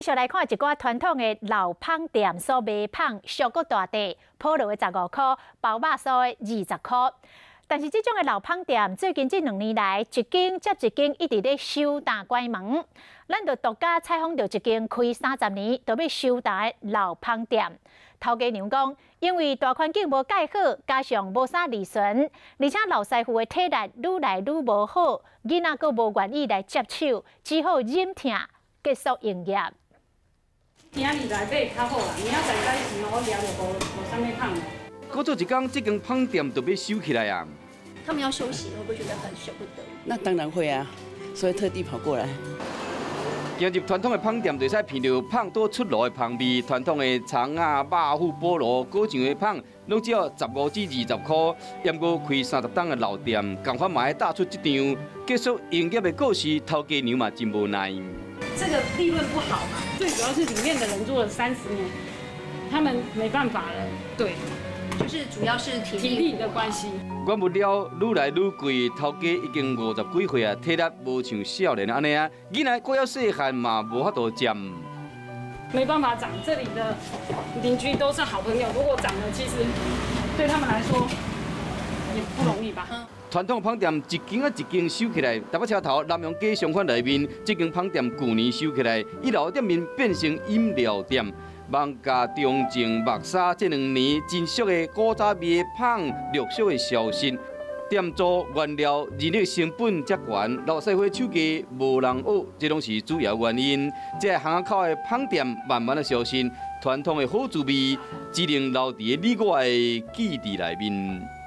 續來看一寡傳統的老麭店所賣麭，俗閣大塊，菠蘿的15箍，包肉酥的20箍。但是這種的老麭店最近這兩年來，一間接一間一直咧收擔關門。咱就獨家採訪著一間開30年都欲收擔的老麭店。頭家娘講，因為大環境無蓋好，加上無啥利潤，而且老師傅的體力愈來愈無好，囡仔閣無願意來接手，只好忍疼結束營業。今仔日來買較好啦，明仔載早時我掠就無啥物麭。閣做一工，這間麭店就欲收起來啊！他們要休息，會不會覺得很捨不得？那當然會啊，所以特地跑過來。行入傳統的麭店，就會使聞著麭拄出爐的芳味。傳統的蔥仔、肉脯、菠蘿、果醬的麭，攏只要15至20箍。毋過開30冬的老店，仝款嘛愛打出這場結束營業的故事，頭家娘嘛真無奈。這個利潤不好嘛，最主要是裡面的人做了30年，他們沒辦法了。對，就是主要是體力的關係。原物料愈來愈貴，頭家已經50幾歲啊，體力無像少年按呢啊，囡仔閣猶細漢嘛，無法度接。沒辦法漲，這裡的鄰居都是好朋友，如果漲了，其實對他們來說也不容易吧。傳統麭店一間仔一間收起來，台北車頭南陽街商圈內面，這間麭店舊年收起來，一樓店面變成飲料店。艋舺中正木柵這兩年真俗的古早味的麭陸續的消失，店租、原料、人力成本遮懸，老師傅手藝無人學，這攏是主要原因。這個巷仔口的麭店慢慢的消失，傳統的好滋味只能留佇你我的記憶內面。